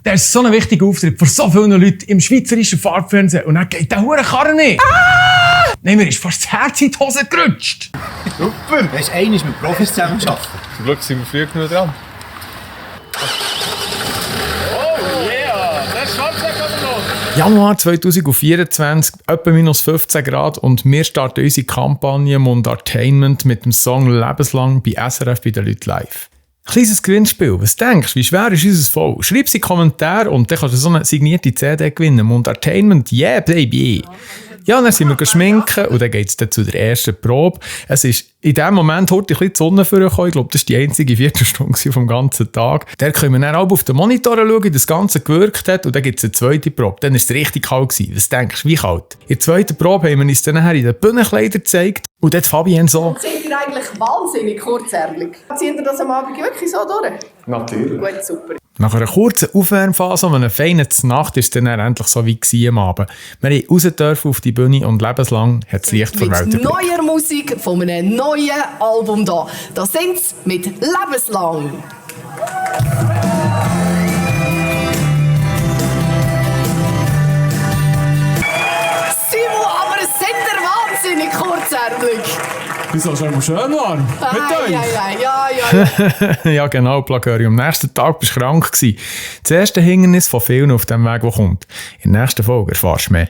Das ist so ein wichtiger Auftritt vor so vielen Leuten im schweizerischen Farbfernsehen und dann geht der hure Karren nicht. Nein, mir ist fast das Herz in die Hose gerutscht. Super! Weißt du, einer ist mit Profis zusammengearbeitet. Zum Glück sind wir früh genug dran. Januar 2024, etwa minus 15 Grad und wir starten unsere Kampagne Mundartainment mit dem Song «Lebenslang» bei SRF bei den Leuten live. Kleines Gewinnspiel. Was denkst du, wie schwer ist unser Fall? Schreib sie in die Kommentare und dann kannst du so eine signierte CD gewinnen. Mundartainment, yeah baby! Ja, dann sind wir geschminken und dann geht es zu der ersten Probe. Es ist in dem Moment heute ein bisschen die Sonne vorgekommen. Ich glaube, das war die einzige Viertelstunde vom ganzen Tag. Da können wir dann auch auf den Monitor schauen, wie das Ganze gewirkt hat. Und dann gibt es eine zweite Probe. Dann war es richtig kalt gewesen. Was denkst du, wie kalt? In der zweiten Probe haben wir uns dann nachher in den Bühnenkleidern gezeigt. Und dort Fabienne so... Seid ihr eigentlich wahnsinnig kurzärmlich? Zieht ihr das am Abend wirklich so durch? Natürlich. Gut, super. Nach einer kurzen Aufwärmphase und einer feinen Nacht war es dann endlich so wie am Abend. Wir durften raus dürfen auf die Bühne und lebenslang hat das Licht vor Welt Mit neuer Musik von einem neuen Album da. Das sind sie mit «Lebenslang». Simon, aber es sind ihr wahnsinnig kurzärmlich. Wieso schon mal schön warm? Ja. Ja genau, Plagöri. Am nächsten Tag warst du krank. Das erste Hindernis von vielen auf dem Weg, der kommt. In der nächsten Folge erfährst du mehr.